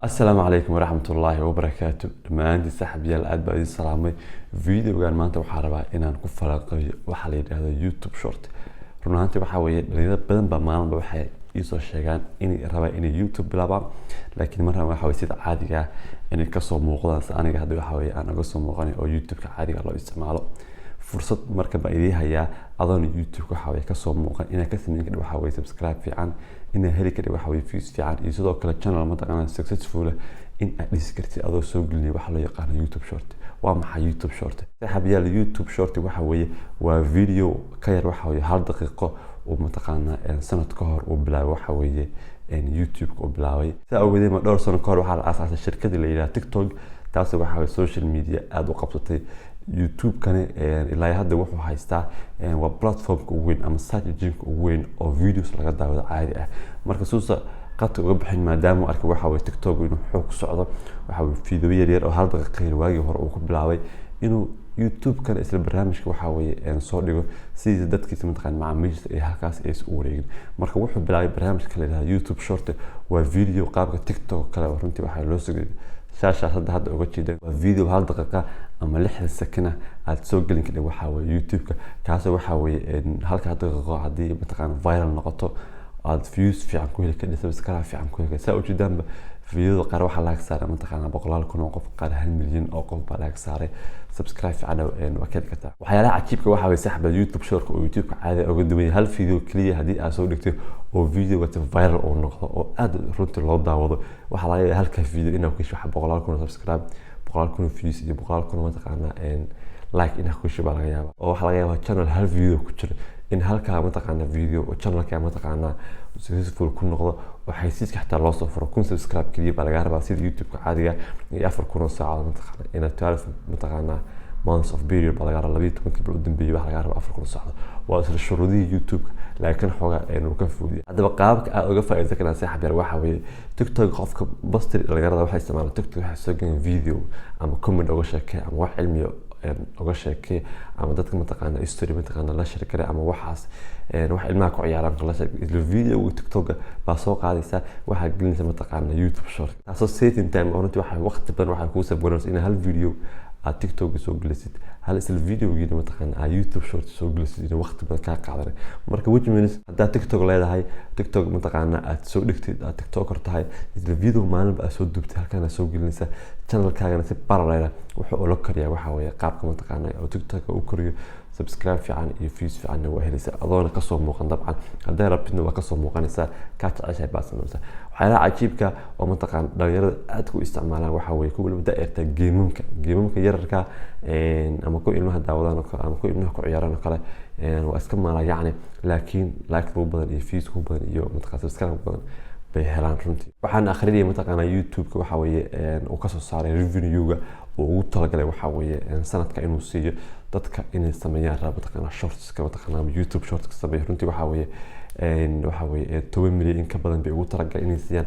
Asalaamu calaykum waraxmat ullaahi wabarakaatu. Dhammaantiin saaxiibayaal, aad baa idin salaamay. Videogan maanta waxaa rabaa inaan ku falanqeeyo waxaa la yidhaahdo YouTube Short. Run ahaantii waxaa weeye dhalinyaro badan baa maalinba waxay iisoo sheegaan inay rabaan inay YouTube bilaabaan, laakiin marna waxa weye sida caadiga ah inay kasoo muuqdaan si aniga hadda waxa weye aan uga soo muuqanay oo YouTube-ka caadiga loo isticmaalo. Fursad marka baa idii hayaa adoona YouTube waxa weye kasoo muuqan inaad ka sameyn kadhi waxa weye subscribe fiican, inaad heli kadhi waxa weye views fiican, iyo sidoo kale channel mataqaanaa successful in aad dhisi kartid adoo soo gelinaya waxa loo yaqaano YouTube Short. Waa maxay YouTube Short, saaxiibayaal? YouTube Short waxa weeye waa video ka yar waxa weye 1 daqiiqo uu mataqaanaa sanad ka hor uu bilaabay waxa weeye YouTube-ka uu bilaabay. Saa ogeedeen ma dhowr sano ka hor waxaa la aasaasay shirkadii la yidhaha TikTok, taasi waxa weye social media aada u qabsatay. YouTube-kani ilaa hadda wuxuu haystaa waa platformka ugu weyn ama search engine-ka ugu weyn oo videos laga daawado caadi ah. Marka suusa qadka uga bixin, maadaama uu arkay waxa weye TikTok inuu xoog ku socdo, waxa weye video yar yar oo 1 daqiiqa yar waagii hore uu ku bilaabay inuu YouTube-kana isla barnaamijka waxa weeye soo dhigo, sidiisa dadkiisa mataqaan macaamiisha ay halkaas aysan u wareegin. Marka wuxuu bilaabay barnaamijka la yidhahdo YouTube Short. Waa video qaabka TikTok kale. Runtii waxaa loo soo shaashaas hadda uga jeeda waa video 1 daqiiqa ama 60 sakana aad soo gelin kadhig waxaa weye YouTube-ka, kaasoo waxaa weye halkaa daqiiqo haddii mataqaana viral noqoto aad views fiican ku heli kadhig, subscribe fiican ku heli kadhig. Saa ujeedaanba, videoda qaar waxaa laga saaray mataqaana boqolaal kun oo qof, qaar 1 milyan oo qof baa laga saaray. Subscribe fiican waa ka heli kartaa. Waxyaalaha cajiibka waxaa weye, saxba, YouTube Shortka oo YouTube-ka caadi uga duwan yahay, hal video keliya haddii aad soo dhigtay oo videogaasi viral uu noqdo oo aad runtii loo daawado, waxaa laga yaabaa halka video inaad ku hesho waxa boqolaal kun oo subscribe, boqolaal kun oo views iyo boqolaal kun oo mataqaana like inaad ku hesho baa laga yaabaa. Oo waxaa laga yaabaa channel hal video ku jira in halkaa mataqaana video oo channelka mataqaana successful ku noqdo oo xaysiiska xitaa loo soo furo. 1000 subscribe keliya baa lagaa rabaa sida YouTube-ka caadiga iyo 4000 oo saacadood mataqaana ina 12 mataqaana months of period baa lagaa rabaa. 12-kii bil u dambeeyay waxaa lagaa rabaa 4000 oo saacadood. Waa isla shuruudihii YouTube-ka, laakiin xoogaa aynu ka fuudiya. Haddaba qaababka aad uga faa'iideysan karaan, saaxiib yaal, waxaa weeye TikTok. Qofka bastri dhalinyarada waxay isticmaalaan TikTok, waxay soo galeen video ama comment uga sheekee ama wax cilmiya uga sheekee ama dadka mataqaana story mataqaana la share kare ama waxaas wax ilmaha ku ciyaaraan la share. Isla video TikTok baa soo qaadaysa, waxaa gelinaysa mataqaana YouTube Short, taasoo saving time oo runtii waxay waqti badan waxay kuu save inaad hal video aad TikTok soo gelisid, hal isla videogiina mataqaana aad YouTube Short soo gelisid, inuu waqti badan kaa qaadanay. Marka which means haddaad TikTok leedahay, TikTok mataqaana aad soo dhigtid, aad TikToker tahay, isla video maalinba aad soo duubtay halkaan aad soo gelinaysa, channelkaagana si parallel wuxuu ula koriyaa waxa weeye qaabka mataqaana oo TikTok u koriyo. Subscribe fiican iyo views fiicanna waa helaysaa adoona kasoo muuqan. Dabcan hadday rabtidna waa kasoo muuqanaysaa, kaa jeceshahay baa samaysaa. Waxyaalaha cajiibka oo mataqaan dhalinyarada aad ku isticmaalaan waxaa weeye kuwa waliba da-yarta game-amka yararka ama kuwa ilmaha daawadaan oo kale ama kuwa ilmaha ku ciyaaraan oo kale. Waa iska maala yacni, laakiin like ugu badan iyo views ugu badan iyo mataqaan subscribe ugu badan bay helaan. Runtii waxaan akhrinayay mataqaanaa YouTube-ka waxa weeye uu kasoo saaray revenue-ga uu ugu talagalay waxa weeye sanadka inuu siiyo dadka inay sameeyaan raba mataqaanaa shortska mataqaanaa ama YouTube Shortska sameeyo. Runtii waxa weeye 10 milyan in ka badan bay ugu talagalay inay siiyaan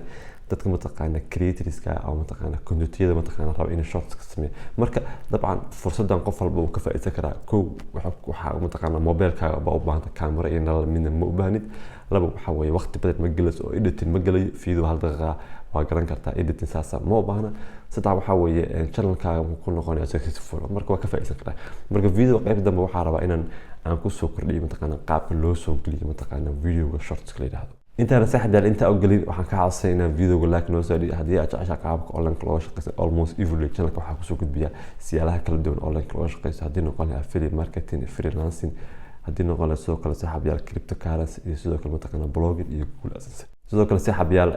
dadka mataqaana creatorska ama mataqaana contentyada mataqaana raba inay shorts ka sameeyo. Marka dabcan fursadan qof walba uu ka faa'iideysan karaa. Kow, waxaa mataqaana mobilkaaga baa u baahanta, camera iyo nalal midna ma u baahnid. Laba, waxa weeye waqti badan ma gelayso oo editing ma gelayo. Video 1 daqiiqa waa garan kartaa, editing saasa ma u baahna. Saddex, waxaa weeye channelkaaga wuxuu ku noqonaya successful. Marka waa ka faa'iideysan kartaa. Marka video qayb dambe waxaa rabaa inaan aan kusoo kordhiyo mataqaana qaabka loo soo geliyo mataqaana videoga shortska la yidhaahdo. Intaana saaxiib intaa ogelin, waxaan ka codsanay inaan videoga like noo soo dhigo haddii aad jeceshahay qaabka online looga shaqeysto. Almost every channelka waxaa kusoo gudbiya siyaalaha kala duwan online looga shaqeysto, haddii noqon lahaa affiliate marketing, freelancing, haddii noqon lahaa sidoo kale, saaxiibayaal, cryptocurrency iyo sidoo kale mataqaana blogging iyo Google AdSense. Sidoo kale, saaxiibayaal,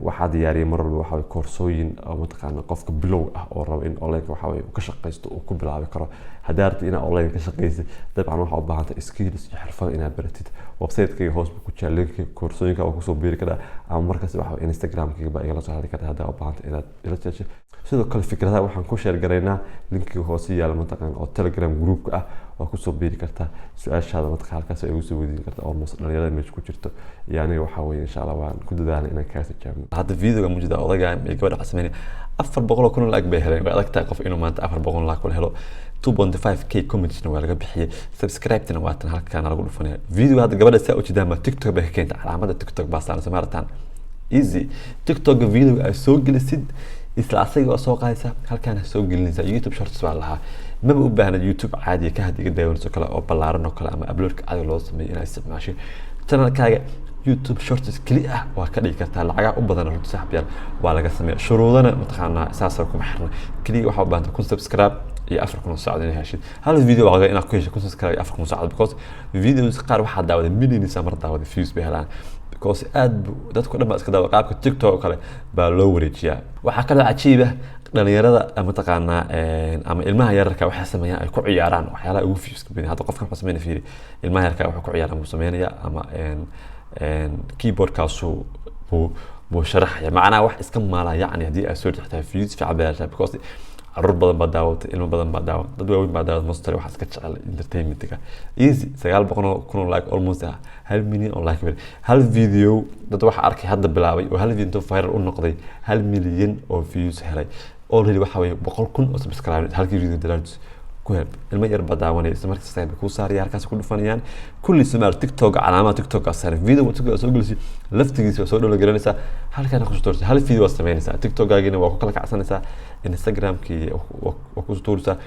waxaa diyaariyay mar walba waxaa koorsooyin oo mataqaana qofka bilow ah oo raba in online waxa uu ka shaqeysto uu ku bilaabi karo. Haddii rabtid inaad online ka shaqeysid, dabcan waxaa u baahantay skills iyo xirfad inaad baratid. Website-kayga hoos buu ku jiraa linki koorsooyinka, waa kusoo biiri karaa, ama markaas waxa Instagram-kayga baa igala soo hadli kartaa haddaa u baahantay inaad ila jeesho. Sidoo kale fikradaha waxaan ku share garaynaa linkiga hoose yaala mataqaana oo Telegram groupka ah. Waa kusoo biiri kartaa, su-aashaada mataqaan halkaas ay igu soo weydiin kartaa. Almost dhalinyarada meesha ku jirto iyo aniga waxaa weeye insha Allah waan ku dadaalnay inaan kaaga jawaabno. Hadda videoga mujida odayga iyo gabadha waxaa sameynaya 400,000 oo like bay heleen. Way adag tahay qof inuu maanta 400 like kula helo. 2.5K commentsna waa laga bixiyey, subscribe-tana waa tan halkaana lagu dhufanaya. Video hadda gabadha saa ujeedaan baa TikTok bay ka keentay, calaamada TikTok baa saaran. Soo maarataan Easy. TikTok video aad soo gelisid, isla asaga waa soo qaadaysaa, halkaana soo gelinaysaa. YouTube Shorts baa lahaa. Maba u baahna YouTube caadiga ka had iga daawanayso kale oo ballaaran oo kale ama uploadka caadiga loo sameeyo inaad isticmaasho. Channelkaaga YouTube Shorts keli ah waa ka dhigi kartaa. Lacagaha u badan runta, saaxiibyaal, waa laga sameeya. Shuruudana mataqaanaa saasa kuma xirna. Keliya waxaa u baahanta 1000 subscribe iyo 4000 oo saacad inaad heshid. Hal video waa laga inaad ku hesho 1000 subscribe iyo 4000 saacad, because videos qaar waxaa daawaday millions mar daawaday, views bay helaan, because aad dadku dhan baa iska daawa. Qaabka TikTok oo kale baa loo wareejiyaa. Waxaa kaloo cajiib ah dhalinyarada mataqaanaa ama ilmaha yararka waxay sameeyaan ay ku ciyaaraan waxyaalaha ugu viewska badan. Hadda qofkan wuxuu sameynaya, fiiri, ilmaha yarka wuxuu ku ciyaaraan buu sameynaya ama keyboardkaasu buu sharaxaya, macnaha wax iska maala. Yacni haddii aad soo dhextaa, views fiican baa heshaa, because caruur badan baa daawatay, ilmo badan baa daawatay, dad waaweyn baa daawatay. Mostly waxaa iska jecel entertainmentga. Easy, 900,000 oo like, almost 1 milyan oo like hal video. Dad waxaa arkay hadda bilaabay oo hal video intuu viral u noqday 1 milyan oo views helay already. Waxa weeye 100,000 oo subscribe halkii video daraadis ku hel. Ilmo yar baa daawanaya, isla markii subscribe kuu saaraya, halkaas ku dhufanayaan kulli. Somaal TikTok, calaamada TikTok aa saaran. Video TikTok soo gelisay laftigiisa waa soo dhowla garanaysaa, halkaana ku tuuraysaa. Hal video waa samaynaysaa, TikTokgaagina waa ku kala kacsanaysaa, Instagramkii waa ku tuuraysaa,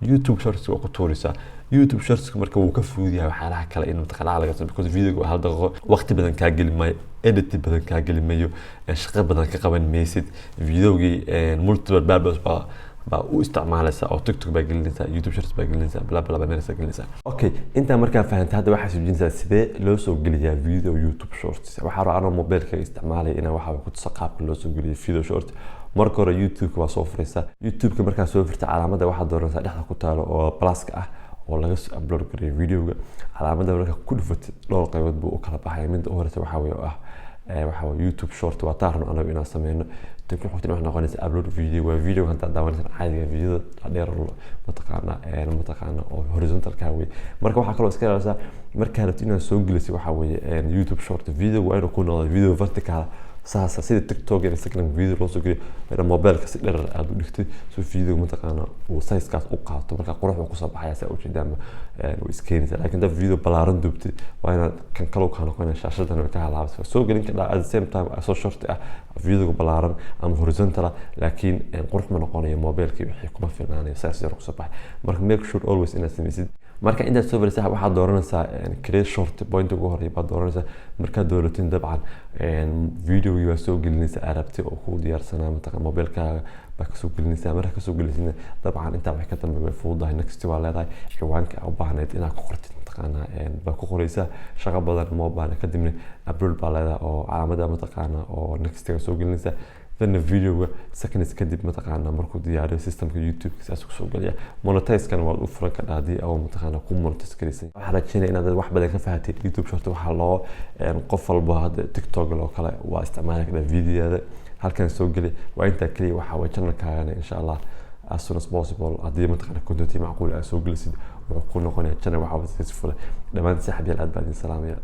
YouTube Shorts waa ku tuuraysaa. YouTube Shorts marka wuu ka fudud yahay waxyaalaha kale in mataqaana laga sameeyo, because videoga waa hal daqiiqo, waqti badan kaa geli maayo, edit badan kaa geli maayo, shaqo badan ka qaban maysid. Videogii multiple purpose baa u isticmaalaysaa oo TikTok baa gelinaysaa, YouTube Shorts baa gelinaysaa, bla bla bla meelasa gelinaysaa. Okay, intaa markaa fahantay, hadda waxaa sujinaysaa sidee loo soo geliyaa video YouTube Shorts. Waxaa rabaa anoo mobilka isticmaalaya inaan waxaa ku tuso qaabka loo soo geliyo video short. Marka hore YouTube-ka waa soo furaysaa. YouTube-ka markaa soo furta, calaamada waxaad dooranaysaa dhexda ku taalo oo pluska ah oo laga soo upload gareeyo videoga. Calaamada markaa ku dhufatid, dhowr qaybood buu u kala baxaya. Midda u horeysa waxaa weeye oo ah waxa weeye YouTube Short, waa taa rabno anagu inaan sameyno. Tan ku xigtana waxay noqonaysaa upload video. Waa video haddaad daawanaysan caadiga, videoda dheer mataqaana oo horizontalka wey. Marka waxaa kaloo iska ilaalisaa markaa rabto inaad soo gelisay waxaa weeye YouTube Short video, waa inuu ku noqdo video vertical saasa, sida TikTok iyo Instagram video loo soo geliyo. Waa mobilka si dherer aad u dhigtay so video mataqaana uu sizekaas u qaato. Marka qurux uu kusoo baxaya, saa ujeedaanba way iskeenaysaa. Laakiin dad video ballaaran duubtay, waa inaad kan kale kaa noqonaya, shaashadan way ka halaabaysa. Soo gelin kadhaa at the same time soo short ah, videoga ballaaran ama horizontal ah, laakiin qurux ma noqonayo, mobilkii wixii kuma filnaanayo, sidaas yar kusoo baxay. Marka make sure always inaad samaysid. Marka intaad soo farisa, waxaad dooranaysaa create short. Point ugu horeeya baad dooranaysaa. Markaad dooratin, dabcan videogii waa soo gelinaysaa aad rabtay oo kuu diyaarsanaa, mataqa mobilkaaga baa kasoo gelinaysaa. Markaa kasoo gelisidna, dabcan intaa wax ka dambe way fududahay. Next waa leedahay. Ciwaanka u baahnayd inaad ku qortid mataqaanaa baa ku qoraysaa, shaqo badan ma baahna. Kadibna upload baa leedahay oo calaamada mataqaana oo nextiga soo gelinaysaa. Then videoga seconds kadib mataqaana markuu diyaariyo systemka YouTube saas kusoo gelaya. Monetize-kana waad u furan kadhaa haddii oo mataqaana ku monetize galaysan. Waxaan rajeynaya inaad wax badan ka fahatid YouTube Short. Waxaa loo qof walba hadda TikTok oo kale waa isticmaali kadhaa. Videoyada halkan soo geli, waa intaa keliya. Waxaa waye channelkaagana insha Allah as soon as possible, haddii mataqaana content macquul aad soo gelisid, wuxuu ku noqonaya channel waxaa successful. Dhammaan saaxiibyaal, aad baa idin salaamaya.